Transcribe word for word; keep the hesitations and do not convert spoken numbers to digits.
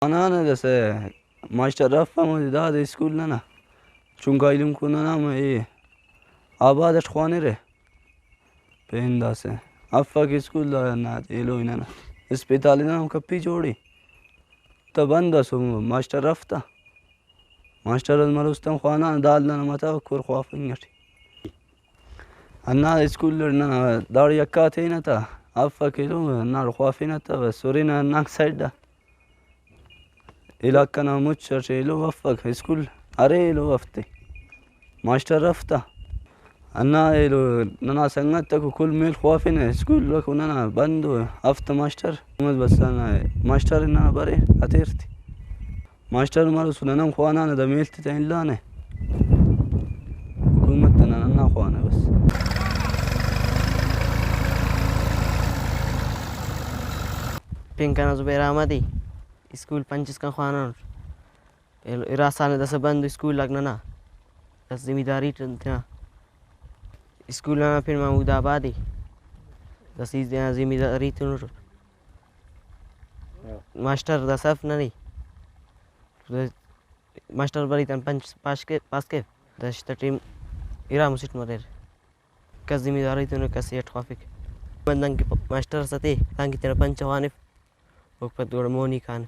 ننا داسہ ماسٹر اف ہمودے دادے اسکول ننا چنکا ایلم کو ننا ہم اے آباد اٹ خوانرہ۔ پین داسہ افک اسکول دا نا ایلو ننا اسپتال ننا ہم کپی جوڑی تا بند اسو ماسٹر اف تا۔ ماسٹر اس مروس تم خوانان دال ننا متوکر خوافنگ اٹی۔ ہندا اسکول اٹ ننا داڑے یکا تینہ تا افک ایلو ہنداڑے خوافینہ تا بس ہرنہ ہنداک سائیڈ آ۔ علاقہ نا مچ اٹ ایلو افک اسکول ارے ایلو افتے ماسٹر اف تا۔ ہندا ایلو ننا سنگت تکو کل میل خوافینہ اسکول کو ننا بند ءُ اف تا ماسٹر۔ بس ننا ماسٹر ننا برے ہتیر تے۔ ماسٹر مروسن نن ہم خوانانہ دا میل تیتہ الانہ۔ حکومت نن ہندا خوانہ بس۔ پین کنا زبیر احمد ءِ، اسکول پنچ اسکان خوانانٹ۔ ال-، ارا سال نا داسہ بند اسکول آک ننا، داسہ ذمہ داری تینا۔ اسکول ننا پن محمود آباد ءِ، داسہ ای تینا ذمہ داری تونٹ۔ ماسٹر داسہ اف ننے۔ ماسٹر بری تن پنچ پاس کے، پاس کے، داسہ ٹائم ارا مسٹ مریر۔ کس ذمہ داری تون کس اٹ خوافک۔ بندغ کہ پ-، ماسٹر اس تے، تانکہ تینا پنچ خوانف، اوک پد گڑا مونی کان۔